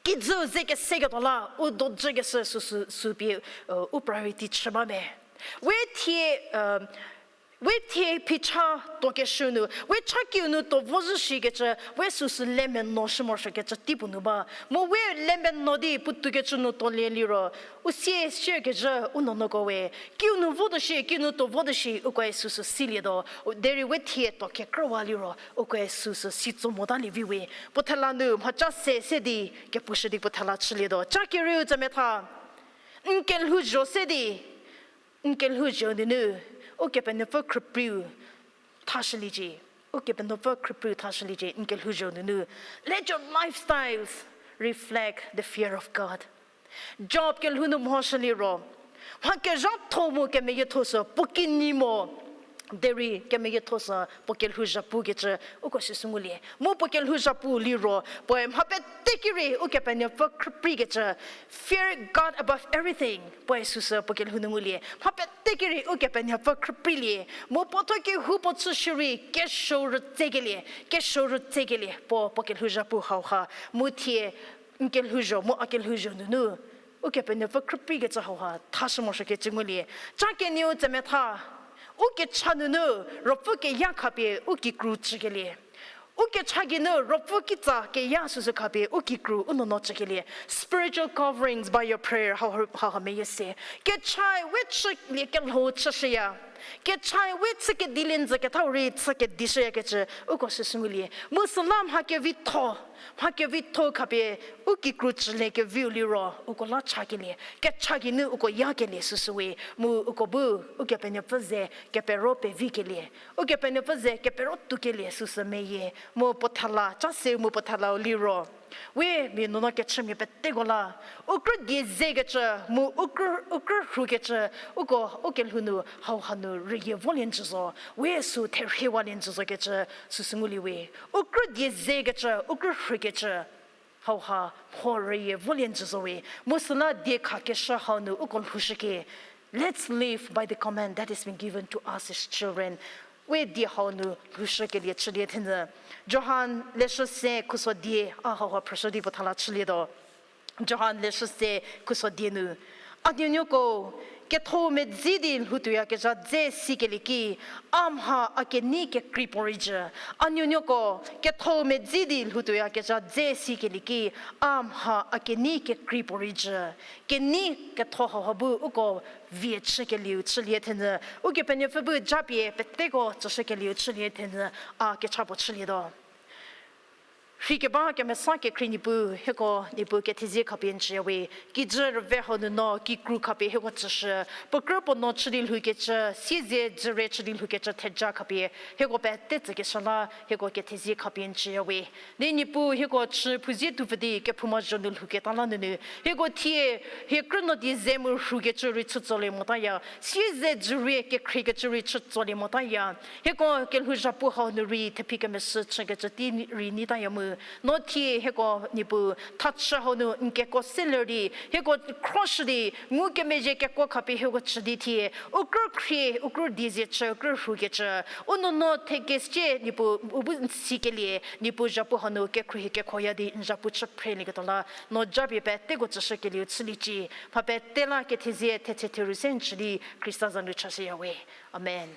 kijü ze keseketuo la u dojükeshü süsü, sü pie, uh, u priority chü ba me? We thie, um, we thie phicha tuokeshü nu, we cha kiu nu tuo vo zhü shikecü, we süsü lemeno shü morosuokecü teipuo nu ba. Mu we lemeno di puotoukecü nu tuolie liro, u sie siekezhü u nuonuoko we, kiu nu votuo shi, kiu nu tuo votuo shi, ukoe süsü silietuo, derei we thie tuo kekrüwa liro, ukoe süsü si tso motalie vi we. Puo thela nu mhaca se se di, kepushü di puo thela chülietuo. Ca kerieu tsemetha, n kelhouzho se di, n kelhouzho nunu, Ukepenuopfü khrüpriu thashüliecie. Ukepenuopfü khrüpriu thashüliecie, n kelhouzho nunu. Let your lifestyles reflect the fear of God. Job kelhou nu mehoshü liro, mha kezhatho mu kemeyietho sü puo kinyi mo, derei kemeyietho sü puo kelhouzha pukecü uko süsü ngulie. Mu puo kelhouzha pu liro, puoe mha pete ki rei Ukepenuopfü khrüprikecü, fear God above everything, puoe süsü puo kelhou nu ngulie. Mha pete ki rei Ukepenuopfü khrüprilie. Mu puotho kehoupuo chü shierei kesuo rütsekelie, kesuo rütsekelie puo, puo kelhouzha pu hauha. Mu thie n kelhouzho mu a kelhouzho nunu Ukepenuopfü khrüprikecü hauha thashü morosuokecü ngulie. Ca kenieu tsemetha, u kecha nunu Ruopfü keya khapie u kikru chükelie. U kecha geinu Ruopfü kitsa keya süsü khapie u kikru u nuonuo chükelie. Spiritual coverings by your prayer, hau, hau, hauha meyie se. Kechae we chülie kelho chüshüya. Kechae we chü kedilie njü kethau rei chü kedishüyakecü uko süsü ngulie. Mu süla mha kevitho, mha kevitho khapie u kikru chülie keviu liro uko la chakelie. Kecha geinu uko yakelie süsü we. Mu uko bu Ukepenuopfü ze kepero pevikelie. Ukepenuopfü ze kepero tuokelie süsü meyie. Mu puo thela, ca seu mu puo thelau liro, We mia nuonuo kechümia peteko la, u krü die zekecü, mu u krü, u krü rhukecü, uko, u kelhou nu, hauha nu rüyie volie njü zo, we sü therhiewalie njü zokecü, süsü ngulie we. U krü die zekecü, u krü rhukecü, hauha mho rüyie volie njü zo we. Mu süla die khakeshü hau nu uko lhoushüke. Let's live by the command that has been given to us as children. We die hau nu lhoushükelie chülie thenyü. Johan leshü se khuso die, a hauha phrüshü di puo thala chülietuo. Johan leshü se khuso die nu. A nuonuoko, ketho medzi di lhoutuoyakezha dze sikelie ki, a mha a kenei kekrei puo rei jü. A nuonuoko, ketho medzi di lhoutuoyakezha dze sikelie ki, a mha a kenei kekrei puo rei jü. Kenei ketho hauha bu uko vie chükelieu chülie thenyü. Ukepenuopfü bu japie peteko tsüshükelieu chülie thenyü, a kecha puo chülietuo. Rheikeba kemesa kekhrie Niepuu, hieko Niepuu kethezie khapie n tsüya we, kijü rüve hau nu no kikru khapie hieko tsüshü, puo krü puo nuo chü di lhoukecü, siezedzürie chü di lhoukecü theja khapie, hieko pete tsükeshü la, hieko kethezie khapie n tsüya we. Di Niepuu hieko chü phuzie tuopfü di kephouma zho nu lhouketa la nunu, hieko thie, hie krünuo die ze mu rhukecü rei chütsolie motaya, siezedzürie kekhriekecü rei chütsolie motaya. Hieko kelhou zhapu hau nu rei thephi kemesa chükecü tei rei neitaya mu. No thie hieko Niepuu thachü hau nu n kekuo seler di, hieko khroshü di, ngukemezhie kekuo khapie hieko chü di thie, u krü khrie, u krü die ze chü, u krü rhukecü, u nuonuo thekese Niepuu, u bu n sikelie, Niepuu zhapu hau nu kekhruohi kekuoya di n zhapu chü phrelieketuo la, no japie peteko tsüshükelieu chüliecie, mha pete la kethezie, thetse theru se n tsü di Khrista za nu chashüya we. Amen.